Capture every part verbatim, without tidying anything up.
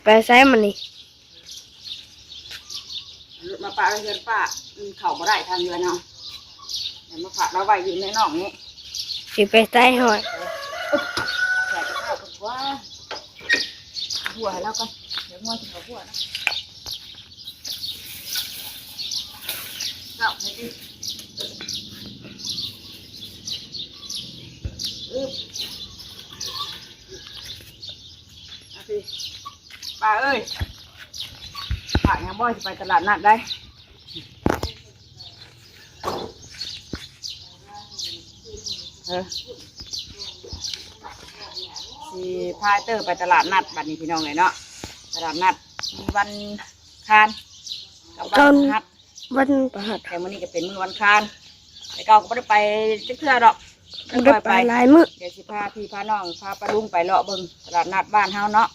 ไปไสมื้อนี้ มาปะเฮือนป้า อืม เข้าบ่ได้ทางเฮือนเนาะ เดี๋ยวมาฝากเราไว้อยู่ในนอกนี้ สิไปไสฮอด ใส่กับข้าวกับหัว หัวให้เราก่อน เดี๋ยวงัวสิเขาหัวนะ เจ้าให้ดิ อึ๊บ เอาสิ ป้าเอ้ย ป้ายังบ่สิไปตลาดนัดได้ เออ สิพาเตอร์ไปตลาดนัดบัดนี้พี่น้องเอ้ยเนาะ ตลาดนัดมีวันอังคารกับวันพฤหัส วันพฤหัส แต่มื้อนี้ก็เป็นมื้อวันอังคาร แต่เก่าก็บ่ได้ไปจักเทื่อดอก บ่ได้ไปหลายมื้อ เดี๋ยวสิพาพี่พาน้องพาป้าลุงไปเลาะเบิ่งตลาดนัดบ้านเฮาเนาะ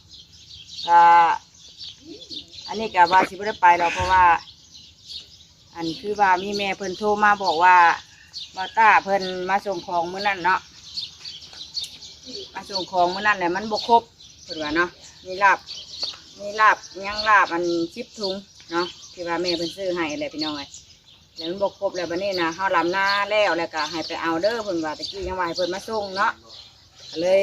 ก็ อันนี้ก็ว่าสิบ่ได้ไปหรอก เพราะว่า อันคือว่ามีแม่เพิ่นโทรมาบอกว่า บ่าวต้าเพิ่นมาส่งของมื้อนั้นเนาะ มาส่งของมื้อนั้นแหละมันบ่ครบ เพิ่นว่าเนาะ มีลาบ มีลาบ ยังลาบอันสิบถุงเนาะ ที่ว่าแม่เพิ่นซื้อให้แหละพี่น้องเอ้ย แล้วมันบ่ครบแล้วบัดนี้นะ เฮาลำนาแล้ว แล้วก็ให้ไปเอาเด้อ เพิ่นว่า ตะกี้ยังว่าให้เพิ่นมาส่งเนาะ ก็เลย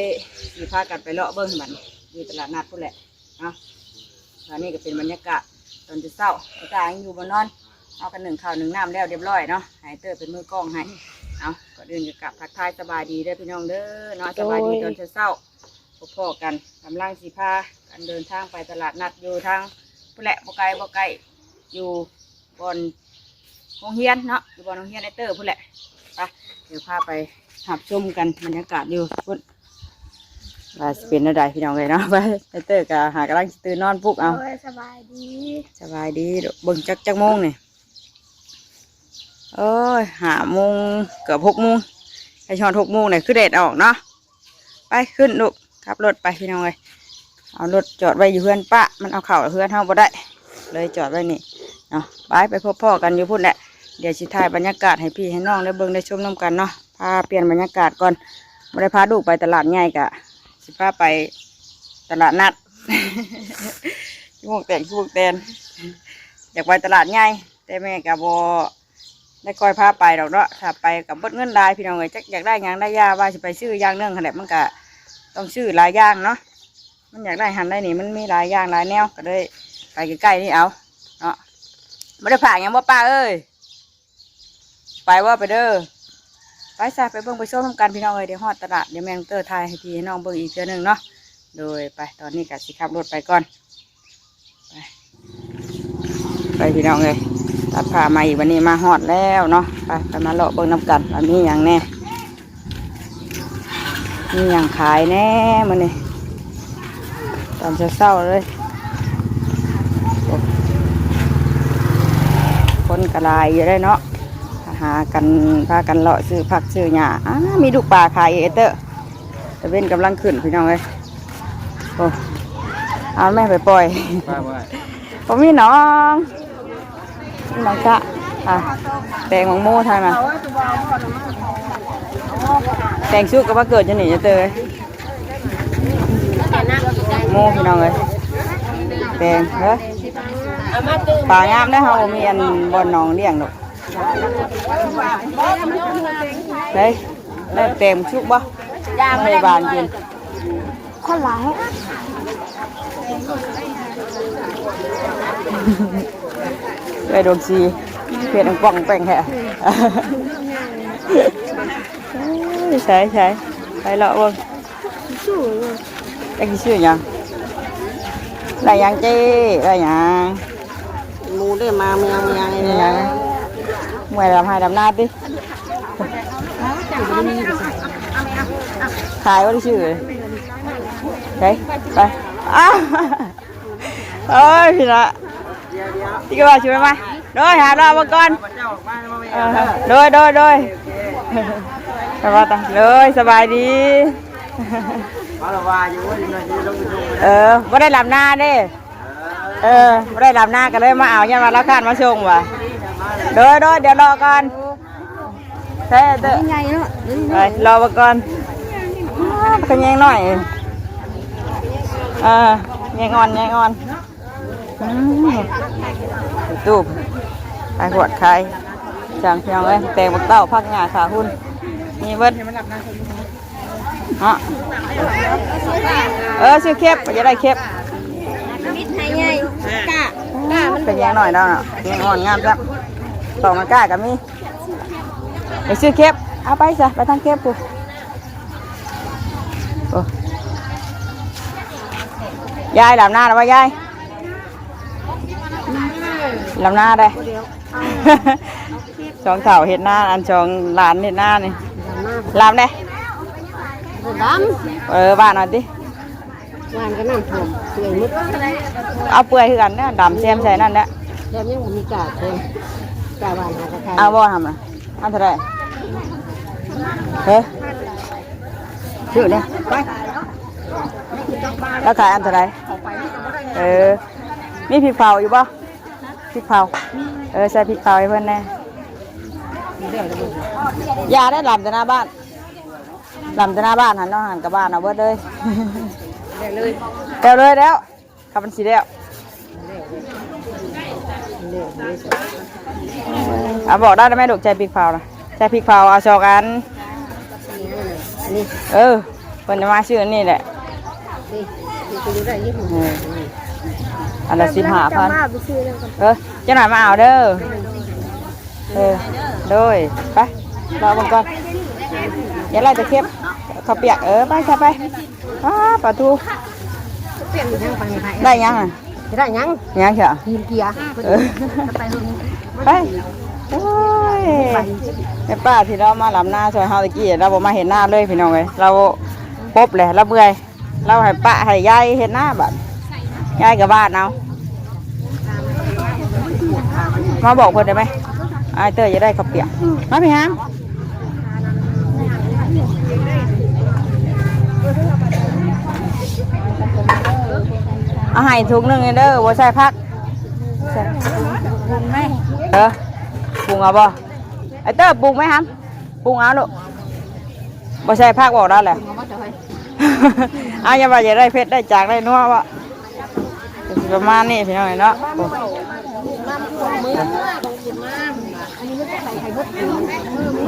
สิพากันไปเลาะเบิ่งบัดนี้ อยู่ตลาดนัดพุ้นแหละเนาะ อันนี้ก็เป็นบรรยากาศตอนเช้าๆ บ่าวต้ายังอยู่บ่นอน เอากันนึ่งข้าวนึ่งน้ำแล้วเรียบร้อยเนาะ ให้เตอร์เป็นมือกล้องให้ เอา ก่อนอื่นก็กราบทักทายสบายดีเด้อพี่น้องเด้อเนาะ สบายดีตอนเช้าๆ พบพ้อกัน กำลังสิพากันเดินทางไปตลาดนัดอยู่ทางพุ้นแหละ บ่ไกลบ่ไกล อยู่บ่อนโรงเรียนเนาะ อยู่บ่อนโรงเรียนไอ้เตอร์พุ้นแหละ ไป เดี๋ยวพาไปรับชมกันบรรยากาศอยู่พุ้น ว่าสิเป็นแนวใดพี่น้องเอ้ยเนาะ ไป ไอ้เตอร์ก็หากำลังสิตื่นนอนปลุกเอา โอ้ย สบายดี สบายดีลูก เบิ่งจักจักโมงนี่ โอ้ย ห้าโมง เกือบหกโมง ใกล้ฮอดหกโมงเลย คือแดดออกเนาะ ไปขึ้นลูก ขับรถไปพี่น้องเอ้ย เอารถจอดไว้อยู่เฮือนป้า มันเอาเข้าเฮือนเฮาบ่ได้ เลยจอดไว้นี่เนาะ ไป ไปพบพ้อกันอยู่พุ้นแหละ เดี๋ยวสิถ่ายบรรยากาศให้พี่ให้น้องได้เบิ่งได้ชมนำกันเนาะ พาเปลี่ยนบรรยากาศก่อน บ่ได้พาลูกไปตลาดใหญ่กะ สิพาไปตลาดนัด ขี้มูกแตกขี้มูกแตน อยากไปตลาดใหญ่ แต่แม่ก็บ่ได้ค่อยพาไปดอกเนาะ ถ้าไปก็เบิดเงินหลายพี่น้องเอ้ย จักอยากได้หยังได้ยา ว่าสิไปซื้ออย่างหนึ่งหั้นแหละ มันก็ต้องซื้อหลายอย่างเนาะ มันอยากได้หั้นได้นี่ มันมีหลายอย่างหลายแนว ก็เลยไปใกล้ๆนี่เอาเนาะ บ่ได้ฝากหยังบ่ป้าเอ้ย ไปว่าไปเด้อ ไปซะ ไปเบิ่งไปชมนำกันพี่น้องเอ้ย เดี๋ยวฮอดตลาด เดี๋ยวแม่เตอร์ถ่ายให้พี่ให้น้องเบิ่งอีกเทื่อหนึ่งเนาะ โดยไป ตอนนี้ก็สิขับรถไปก่อน ไป ไปพี่น้องเอ้ย ตัดภาพมาอีก วันนี้มาฮอดแล้วเนาะ ไป ไปมาเลาะเบิ่งนำกันว่ามีหยังแน่ มีหยังขายแน่มื้อนี้ ตอนเช้าๆเลย โอ้ คนก็หลายอยู่ได้เนาะ หากัน พากันเลาะซื้อผักซื้อหญ้า อ้า มีลูกปลาขายอีกเตอร์ ตะเว็นกำลังขึ้นพี่น้องเอ้ย โอ้ เอาแม่ไปปล่อย ปลาบ่ได้ ผมมีน้อง นี่น้องจ๊ะ อ่ะ แตงหมากโมทางนั้น แตงชุกก็มาเกิดอยู่นี่เตอร์ โมพี่น้องเอ้ย แตง เฮ้ย ปลางามได้อ เฮาบ่มีอันบ่อนหนองเลี้ยงดอก เฮ้ย ได้แตงชุกบ่ ย่างไม่ได้ บานกิน คนหลาย เอ้ย ดวงซี เพียนป่องแป้งแท้ ใช่ใช่ ไปเลาะเบิ่ง จักสิซื้อหยัง ได้หยังเจ้ ได้หยัง หมูได้มาเมืองเมืองนี่ ได้หยัง นะ เมื่อยดำไห้ดำนาติ ขายบ่ได้ซื้อ ไป ไป อ้าว โอ้ย พี่ละ ที่ก็ว่าช่วยมา โดย หาเรามาก่อน เออ โดย โดย โดย สวัสดี โดย สบายดี เออ บ่ได้ลำหน้าเด้ เออ บ่ได้ลำหน้าก็เลยมาเอา เนี่ยมาแล้วคาดมาส่งว่ะ โดย โดย เดี๋ยวรอก่อน แท้เด้อ ใหญ่เนาะ ไป รอมาก่อน อ้าว ขะแยงหน่อย อ่า แยงอ่อน แยงอ่อน อืม ตู้ขายหวดขาย จังพี่น้องเอ้ย แตงบักเต้า ผักหญ้า ขาหุ้น มีเบิดเนาะ เออ ซื้อเครป อยากได้เครป มิดไทยใหญ่ กะ กะมัน เป็นแยงหน่อยแล้วเนาะ แยงอ่อนงามจ้ะ สองมันก้าก็มี ไปซื้อเครป เอาไปซะ ไปทางเครปกู โอ้ ยายลำนาแล้วว่ายาย ลำนาได้ สองเฒ่าเฮ็ดนา อันสองหลานเฮ็ดนานี่ ลำได้ ดำ เออ บ้านเอาติ หวานก็น้ำท่วม เปื่อยหมด เอาเปื่อยคือกันนะ ดำแซมใส่นั่นแหละ แซมยังบ่มีกาดเลย กาดหวานหากระทาย เอาบ่ทำอ่ะ อันเท่าไหร่ เฮ้ย ชื่อเนี่ย ไป แล้วขายอันเท่าไหร่ เออ มีพริกเผาอยู่บ่ พริกเผา เออ ใส่พริกเผาให้เพิ่นแหน่ อย่าได้ลำแต่หน้าบ้าน ลำแต่หน้าบ้านหันเนาะ หันกับบ้านเอาเบิดเลย แล้วเลย แล้วเลยแล้ว ครับมันสิแล้ว เอาบอกได้ไหมลูก ใส่พริกเผานะ ใส่พริกเผา เอาสองอัน นี่ เออ เพิ่นจะมาซื้ออันนี้แหละ นี่ นี่คือได้ยี่สิบ เออ อันละสิบห้าพัน เออ เจ้าหน่อยมาเอาเด้อ เออ โดย ไป รอเบิ่งก่อน อย่าไล่ตะเข็บ ข้าวเปียก เออ ไป ไป ไป อ้า ปลาทู ได้ยังอ่ะ ได้ยัง ยังเถอะ กินเกียร์ เออ ไปเบิ่ง ไป โอ้ย แม่ป้าที่เรามาลำนาช่วยเฮาตะกี้ เราบ่มาเห็นหน้าเลยพี่น้องเอ้ย เราปบเลย เราเมื่อย เราให้ป้าให้ยายเฮ็ดนาบัด ยายกับบ้านเอา มาบอกเพิ่นได้ไหม อ้ายเต้ยจะได้ข้าวเปียก มาพี่ฮาม เอาให้ถุงหนึ่งเด้อ บ่ใส่ผัก ใส่ ปรุงไหม เออ ปรุงเอาบ่ ไอ้เต้ยปรุงไหมฮาม ปรุงเอาลูก บ่ใส่ผักบอกได้แหละ เอามาเถอะเฮ้ย เอาอย่าว่าอย่าได้เผ็ดได้จางได้นัววะ ก็สิประมาณนี้พี่น้องเนาะ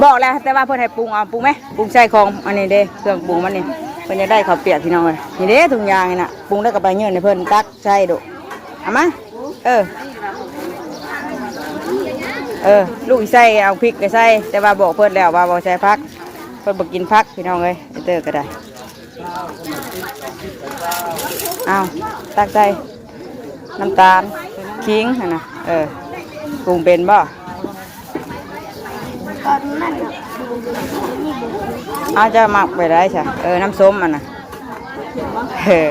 บอกแล้วแต่ว่าเพิ่นให้ปรุงเอา ปรุงไหม ปรุงใส่ของอันนี้เด้ เครื่องปรุงมันนี่ เพิ่นอยากได้ข้าวเปียกพี่น้องเอ้ย นี่เด้ถุงยางนี่น่ะ ปรุงแล้วก็ไปยื่นให้เพิ่นตักใส่โดด เอามา เออ เออ ลูกอีใส่เอาพริกก็ใส่ แต่ว่าบอกเพิ่นแล้วว่าบ่ใส่ผัก เพิ่นบ่กินผักพี่น้องเอ้ย ไอ้เต้ยก็ได้ เอา ตักใส่ น้ำตาล ขิงหั่นน่ะ เออ ปรุงเป็นบ่ เอา เจ้ามักไปได้ซะ เออ น้ำส้มหั่นน่ะ เออ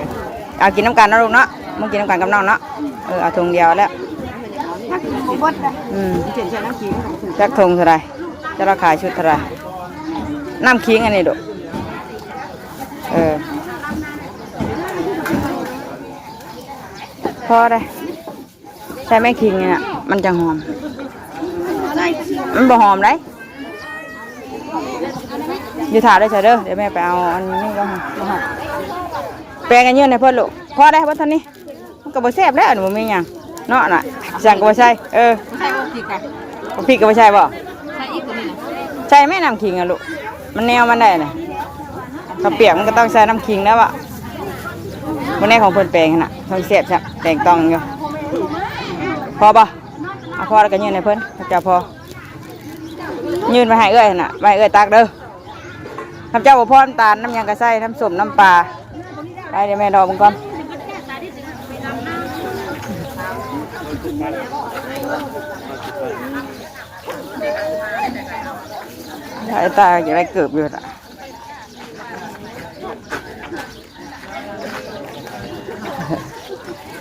เอากินน้ำกันเนาะลูกเนาะ มึงกินน้ำกันกับน้องเนาะ เออ เอาถุงเดียวแล้ว อืม จักถุงเท่าไหร่ จะราคาชุดเท่าไหร่ น้ำขิงอันนี้ดู เออ พอได้ ใส่แม่ขิงนี่นะ มันจะหอม มันบ่หอมได้ อยู่ถ่าได้ซะเด้อ เดี๋ยวแม่ไปเอาอันนี้ก็หอม แปลงกันยื่นให้เพิ่นลูก พอได้เพิ่นเท่านี้ มันก็บ่แซ่บแล้ว อันบ่มีหยัง เนาะน่ะ สั่งก็บ่ใส่ เออ ใส่บ่ผิดอ่ะ บ่ผิดก็บ่ใส่บ่ ใส่อีกตัวนี้นะ ใส่แม่น้ำขิงอ่ะลูก มันแนวมันได้น่ะ ข้าวเปียกมันก็ต้องใส่น้ำขิงแล้วอะ บ่แน่ของเพิ่นแปลงหั่นน่ะ เพิ่นแซ่บซะ แตงตองอยู่ พอบ่ เอาพอแล้วก็ยื่นให้เพิ่น เขาเจ้าพอ ยื่นมาให้เอื้อยหั่นน่ะ ไว้เอื้อยตักเด้อ ข้าเจ้าบ่พอน้ำตาล น้ำหยังก็ใส่ น้ำส้ม น้ำปลา ไปเดี๋ยวแม่รอเบิ่งก่อน ไอ้ตาอยากได้เกิบอยู่น่ะ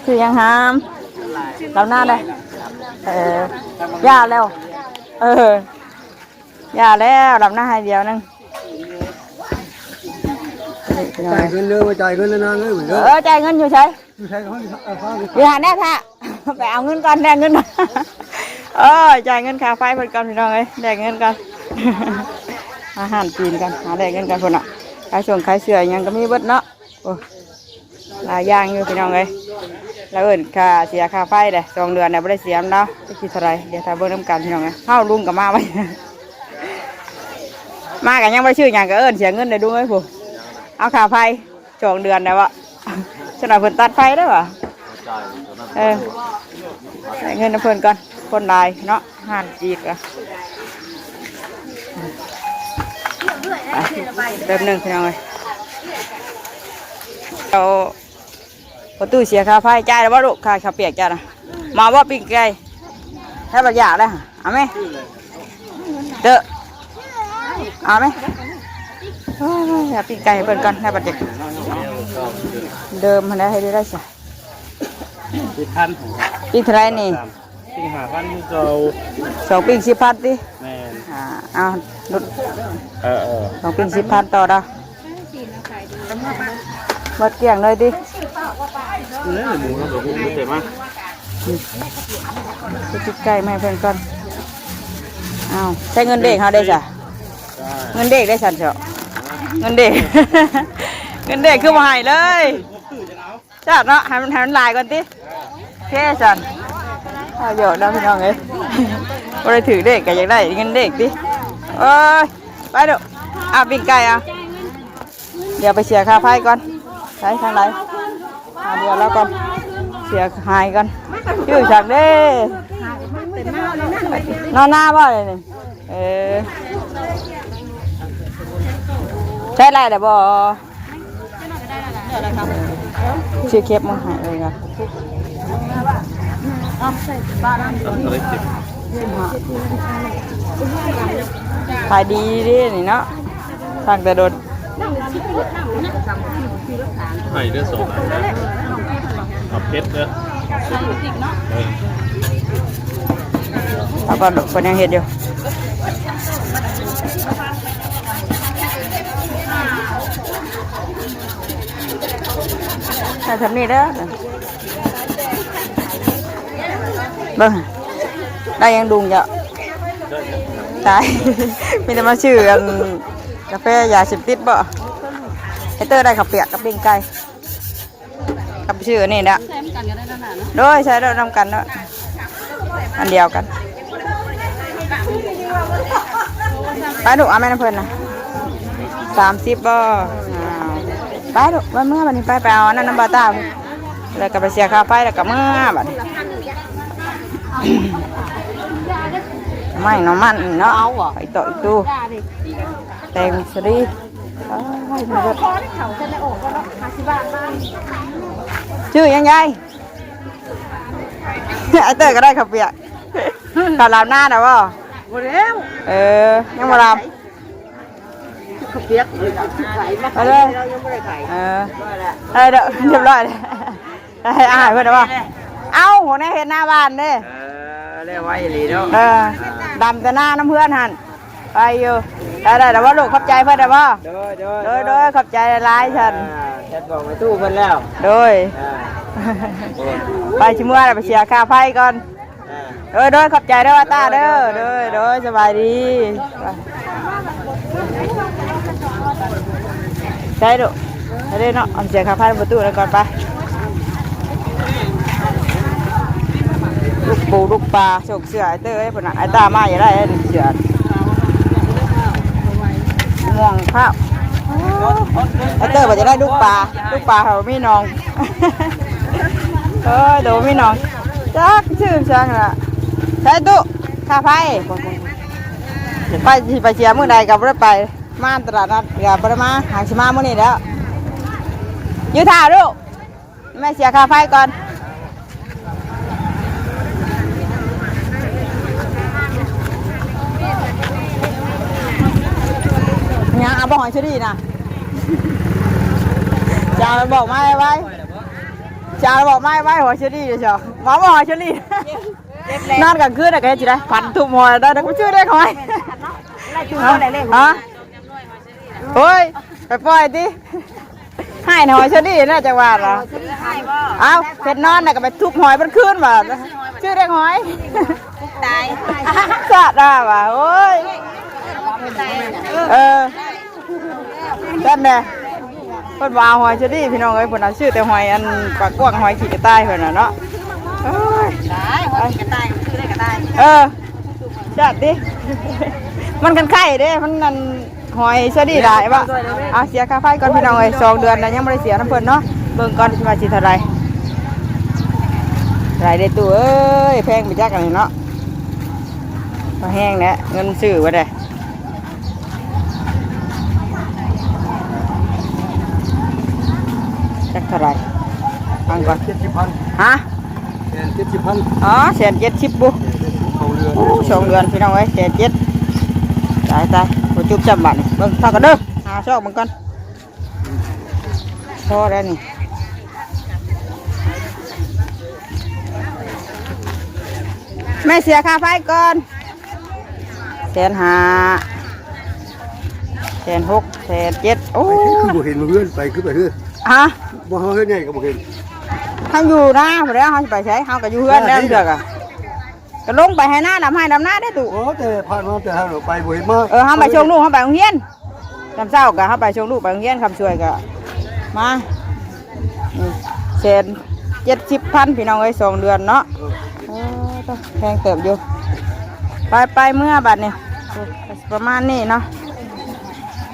คือยังหาม ลำหน้าได้ เออ ย่าแล้ว เออ ย่าแล้ว ลำหน้าให้เดียวหนึง จ่ายเงินเด้อ มาจ่ายเงินแล้วนะเงินเหมือนเดิม เออ จ่ายเงินอยู่ใส อยู่ใสเขาอยู่เออเขาอยู่ อยู่หาแน่ค่ะ ไปเอาเงินก่อน แลกเงิน เออ จ่ายเงินค่าไฟเพิ่นก่อนพี่น้องเอ้ย แลกเงินก่อน อาหารจีนก่อน หาแลกเงินก่อนพุ่นน่ะ ขายส่งขายเสื้ออิหยังก็มีเบิดเนาะ โอ้ หลายอย่างอยู่พี่น้องเอ้ย แล้วเอิ้นค่าเสียค่าไฟเด้ สองเดือนแล้วบ่ได้เสียนำลาว จักสิเท่าใด เดี๋ยวถ้าเบิ่งนำกันพี่น้องเอ้ย เฮาลุงก็มาไว้ มาก็ยังบ่ได้ซื้อหยัง ก็เอิ้นเสียเงินได้ดูไหมผู้ เอาค่าไฟ สองเดือนแล้วอะ จักหน่อยเพิ่นตัดไฟได้บ่ เออ ใช้เงินนำเพิ่นก่อน คนหลายเนาะ ห้านจีกอะ ไป แป๊บหนึ่งพี่น้องเอ้ย เอา ประตูเสียค่าไฟ จ่ายแล้วบ่ลูก ค่าข้าวเปียกจ้านะ มาบ่ปิ้งไก่ ถ้าบ่อยากแล้ว เอาไหม เด้อ เอาไหม โอ้ย เอาปิ้งไก่ให้เพิ่นก่อน แล้วบัดนี้ เดิมหั้นนะ ให้ได้ได้ซะ สิบพัน ปิ้งเท่าไหร่นี่ ปิ้งห้าพัน คือเก่า สองปิ้งสิบพันติ แม่น อ่า เอา หลุด เออ เออ สองปิ้งสิบพันต่อเด้อ หมดเกลี้ยงเลยติ เออ หมูเราก็บ่มีแต่มา ไปซื้อไก่มาให้เพิ่นก่อน เอา ใช้เงินเด็กเฮาได้จ้ะ เงินเด็กได้สั่นเถาะ เงินเด็ก เงินเด็กคือบ่ให้เลย จ้าเนาะ ให้มัน ให้มันหลายก่อนติ โอเคสั่น เอาหยอกเนาะพี่น้องเอ้ย บ่ได้ถือเด็กก็อยากได้เงินเด็กติ โอ้ย ไปเด้อ เอาปิ้งไก่เอา เดี๋ยวไปเสียค่าไฟก่อน ไปทางไหน หาเดี๋ยวแล้วก่อน เสียหายก่อน อยู่จักเด้ นอนหน้าบ่เลยนี่ เออ ใช้ได้แล้วบ่ ชื่อเคปมาให้เลยครับ ขายดีเด้นี่เนาะ สั่งแต่โดน ให้เด้อสองอันนะ เอาเผ็ดเด้อ เออ เอาก่อนลูก เพิ่นยังเฮ็ดอยู่ ใส่ทำนี่เด้อ เบิ่ง ได้ยังดุงจ้ะ ตาย มีแต่มาซื้ออันกาแฟยาเสพติดบ่ ไอ้เตอร์ได้ข้าวเปียกกับปิ้งไก่ กับซื้ออันนี้ละ ใส่นำกันก็ได้แล้วนะเนาะ โดย ใส่แล้วนำกันเนาะ อันเดียวกัน ไปลูก เอาแม่น้ำเพิ่นนะ สามสิบบ่ อ้าว ไปลูก ไปเมือบัดนี้ ไป ไปเอาอันนั้นนำบ่าวตา แล้วก็ไปเสียค่าไฟ แล้วก็เมือบัดนี้ ไม่น้ำมันเนาะ เอาบ่ ไปต่ออีกตู้ แตงสลี อ้าว ชื่อยังไง ไอ้เตอร์ก็ได้ข้าวเปียก ข้าวหลามหน้าน่ะบ่ บ่แล้ว เออ ยังบ่หลาม ข้าวเปียก ขายมา เอาเลย ขายแล้วยังบ่ได้ขาย เออ ได้เด้อ เรียบร้อยเลย ได้อาหารเพิ่นน่ะบ่ เอ้า หัวหน้าเฮ็ดหน้าบ้านเด้ เออ เรียกว่าอีหลีเนาะ เออ ดำแต่หน้าน้ำเพื่อนหั่น ไปอยู่ ได้ ได้ แล้วว่าลูก ขอบใจเพิ่นได้บ่ โดย โดย โดย โดย ขอบใจหลายๆ ฉัน อ่า แชทบอกไปตู้เพิ่นแล้ว โดย อ่า ไปชิเมื่อแล้วไปเสียค่าไฟก่อน อ่า โดย โดย ขอบใจเด้อว่าตาเด้อ โดย โดย สบายดี ใช่ลูก ไปเลยเนาะ เอาเสียค่าไฟประตูแล้วก่อนไป ลูกปูลูกปลา ส่งเสื้อไอ้เต้ยพุ่นน่ะ ไอ้ตามาอย่าได้ไอ้เสื้อม่วงภาพ ไอ้เต้ยว่าจะได้ลูกปลา ลูกปลาเขามีน้อง เอ้ย โดมีน้อง จักชื่อช่างละ ใช่ตุ๊ ค่าไฟ ไปสิไปเสียมื้อใดก็บ่ได้ไป มาตลาดนัดก็บ่ได้มา หาสิมามื้อนี้แล้ว อยู่ท่าลูก แม่เสียค่าไฟก่อน ยังเอาบ่หอยเชอรี่นะ จะเอาบอกมาไว้ จะเอาบอกมาไว้หอยเชอรี่เดี๋ยวเชียว มาบ่หอยเชอรี่ นอนกลางคืนน่ะก็เฮ็ดสิได้ ฝันทุกมื้อได้ ได้ก็ชื่อได้หอย ฮะ โอ้ย ไปปล่อยติ ให้หน่อยเชอรี่น่าจะว่าละ เอ้า เฮ็ดนอนน่ะก็ไปทุบหอยเพิ่นคืนว่า ชื่อเรียกหอย ตาย สะดาว่า โอ้ย เออ นั่นแหละ พิ่นว่าหอยเชอรี่พี่น้องเอ้ย เพิ่นน่ะซื้อแต่หอยอันปากกว้าง หอยขี้กระต่ายเพิ่นน่ะเนาะ เอ้ย ได้ หอยขี้กระต่ายก็ซื้อได้กระต่าย เออ จัดดิ มันกันไข่เด้ มันนั่น หอยเชอรี่หลายวะ เอาเสียค่าไฟก่อนพี่น้องเอ้ย สองเดือนแล้วยังบ่ได้เสียนำเพิ่นเนาะ เบิ่งก่อนว่าสิเท่าไหร่ เท่าไหร่เด้อตู้เอ้ย แพงไปจักอันนี้เนาะ พอแฮงแล้ว เงินซื้อบ่ได้ จักเท่าไหร่ ฟังก่อน เจ็ดสิบพัน ฮะ แสนเจ็ดสิบพัน อ๋อ แสนเจ็ดสิบบุ สองเดือน โอ้ สองเดือนพี่น้องเอ้ย แสนเจ็ด ตาย ตาย บ่จุบจ้ำบัดนี่ เบิ่งเท่ากันเด้อ หาซอกเบิ่งก่อน พอแล้วนี่ แม่เสียค่าไฟก่อน แสนห้า แสนหก แสนเจ็ด โอ้ ไปคือบ่เห็นเฮือน ไปคือไปเฮือน ฮะ บ่เฮาเฮือนใหญ่ก็บ่เห็น เฮาอยู่นะ บ่ได้เฮาสิไปไส เฮาก็อยู่เฮือนแล้ว เทื่อกะ ก็ลงไปไฮ่นา ดำไฮ่ดำนาได้อตุ โอ้ แต่ผ่านมาแต่เฮาไปบ่เห็นมา เออ เฮาไปส่งลูก เฮาไปโรงเรียน ยามเช้าก็เฮาไปส่งลูกไปโรงเรียน ค่ำสวยก็มา อืม แสนเจ็ดสิบพัน พี่น้องเอ้ย สองเดือนเนาะ โอ้ แพงเติบอยู่ ไป ไปเมือบัดนี้ ประมาณนี้เนาะ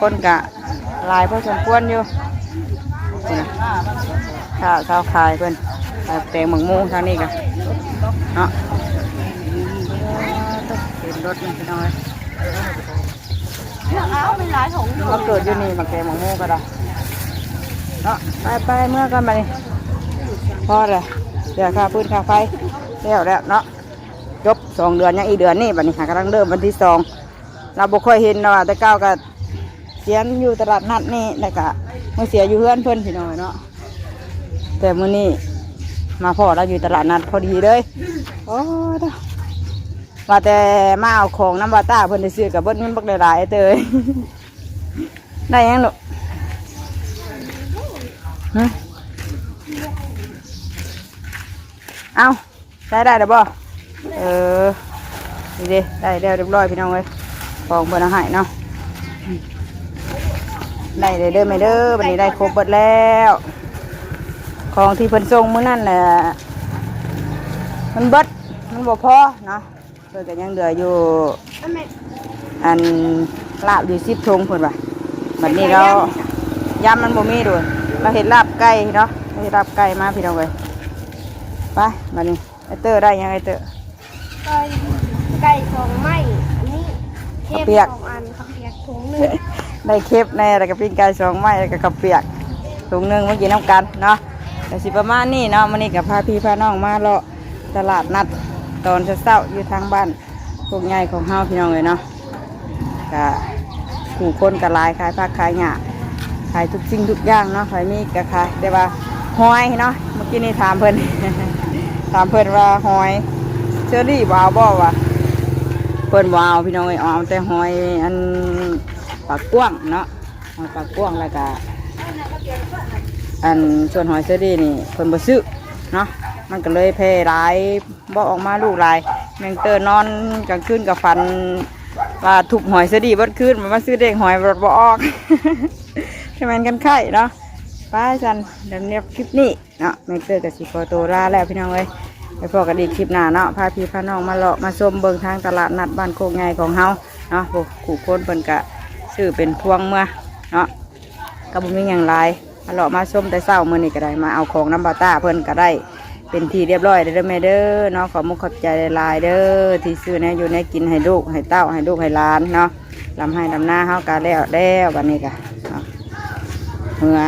คนก็หลายพอสมควรอยู่ นี่นะ ค่ะ ชาวขายเพิ่น ขายแตงหมากหมู่ทางนี้ก็ เนาะ เต็มรถเลยพี่น้องเอ้ย เอาไปหลายถุงอยู่ มาเกิดอยู่นี่ มาแกงหมากหมู่ก็ได้ เนาะ ไป ไป เมือกันบัดนี้ พอแล้ว เสียค่าฟืนค่าไฟ แล้ว แล้วเนาะ จบสองเดือน ยังอีกเดือนนี่ บัดนี้หากำลังเริ่มวันที่สอง เราบ่ค่อยเห็นเนาะ แต่เก่าก็เสียอยู่ตลาดนัดนี่ แล้วก็มาเสียอยู่เฮือนเพิ่นพี่น้องเนาะ แต่มื้อนี้มาพ้อเราอยู่ตลาดนัดพอดีเลย โอ้ ว่าแต่มาเอาของนำบ่าวต้าเพิ่นได้ซื้อกับเบิดเงินบักหลายๆเตย ได้หยังลูก ฮะ เอา ได้ ได้แล้วบ่ เออ นี่เด้ ได้แล้วเรียบร้อยพี่น้องเอ้ย ของเพิ่นเอาให้เนาะ ได้เลยเด้อแม่เด้อ บัดนี้ได้ครบเบิดแล้ว ของที่เพิ่นส่งมื้อนั้นแหละ มันเบิด มันบ่พอเนาะ เพิ่นก็ยังเหลืออยู่ อันลาบอยู่สิบถุงเพิ่นว่า บัดนี้เรา ยำมันบ่มีโดย เราเฮ็ดลาบไก่เนาะ เราเฮ็ดลาบไก่มาพี่น้องเอ้ย ไป บัดนี้ ไอ้เตอร์ได้หยังไอ้เตอร์ ไก่ ไก่สองไม้ อันนี้ ข้าวเปียก เค็มสองอัน ข้าวเปียกถุงหนึ่ง ได้เค็มแน่ แล้วก็ปิ้งไก่สองไม้ แล้วก็ข้าวเปียกถุงหนึ่ง มากินนำกันเนาะ ก็สิประมาณนี้เนาะ มื้อนี้ก็พาพี่พาน้องมาเลาะตลาดนัดตอนเช้าๆ อยู่ทางบ้านโคกใหญ่ของเฮาพี่น้องเอ้ยเนาะ ก็ผู้คนก็หลาย ขายผักขายหญ้า ขายทุกสิ่งทุกอย่างเนาะ ใครมีก็ขาย แต่ว่าหอยเนาะ เมื่อกี้นี่ถามเพิ่น ถามเพิ่นว่าหอยเชอรี่บ่เอาบ่วะ เพิ่นบ่เอาพี่น้องเอ้ย เอาแต่หอยอันปากกว้างเนาะ หอยปากกว้าง แล้วก็อันส่วนหอยเชอรี่นี่เพิ่นบ่ซื้อเนาะ มันก็เลยแพงหลาย บ่ออกมาลูกหลาย แม่งเตอร์นอนกลางคืนก็ฝันว่าทุบหอยเชอรี่เบิดคืน มันมาซื้อเลขหอยบ่ออก แค่แม่นกันไข่เนาะ ไปซั่น ดำเนียบคลิปนี้เนาะ แม่งเตอร์ก็สิขอตัวลาแล้วพี่น้องเอ้ย ไปพ้อกันอีกคลิปหน้าเนาะ พาพี่พาน้องมาเลาะมาชมเบิ่งทางตลาดนัดบ้านโคกใหญ่ของเฮาเนาะ พวกผู้คนเพิ่นก็ซื้อเป็นพวงเมือเนาะ ก็บ่มีหยังหลาย มาเลาะมาชมแต่เช้ามื้อนี้ก็ได้ มาเอาของนำบ่าวต้าเพิ่นก็ได้ เป็นที่เรียบร้อยแล้วเด้อแม่เด้อเนาะ ขอบมุกขอบใจหลายๆเด้อ ที่ซื้อแนวอยู่แนวกินให้ลูกให้เต้าให้ลูกให้หลานเนาะ ลำไฮ่ลำนาเฮาก็แล้วแล้ว บัดนี้ก็เนาะ เมือ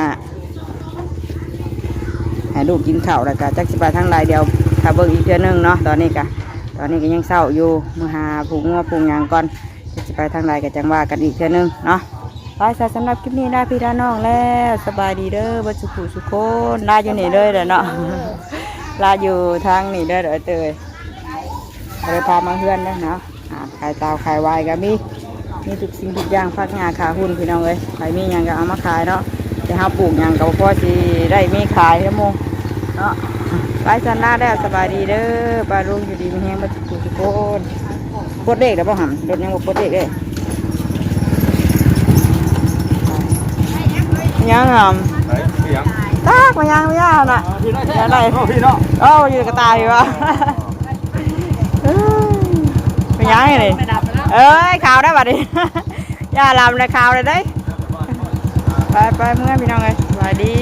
ให้ลูกกินข้าวแล้วก็จักสิไปทางใด เดี๋ยวถ้าเบิ่งอีกเทื่อนึงเนาะ ตอนนี้ก็ ตอนนี้ก็ยังเช้าอยู่ มื้อหาผูกงัวผูกหยังก่อน จะสิไปทางใดก็จังว่ากันอีกเทื่อนึงเนาะ ไปซะ สำหรับคลิปนี้ลาพี่ลาน้องแล้ว สบายดีเด้อ เบิดสุขุสุคน ลาอยู่นี่เลยแหละเนาะ ลาอยู่ทางนี่เด้อเด้อเตย บ่ได้พามาเฮือนเด้อเนาะ อ่า ขายเตาขายไวน์ก็มี มีทุกสิ่งทุกอย่าง ผักหญ้าขาหุ่นพี่น้องเอ้ย ใครมีหยังก็เอามาขายเนาะ แต่เฮาปลูกหยังก็บ่พอสิได้มีขายเด้อหมู่เนาะ ไปซะ ลาแล้ว สบายดีเด้อ ป้าลุงอยู่ดีมีแฮงเบิดสุขุสุคน ปลดเลขแล้วบ่หำ รถยังบ่ปลดเลขเลย ยังหำ ไป ตากมายังไม่ยากนะ พี่น้อยแท้เนาะพี่เนาะ โอ้อยู่กระต่ายอยู่วะ เป็นยังไงนี่ เอ้ยขาวได้บัดนี้ ย่าลำเลยขาวเลยได้ ไปไปเมื่อพี่น้องเลยสวัสดี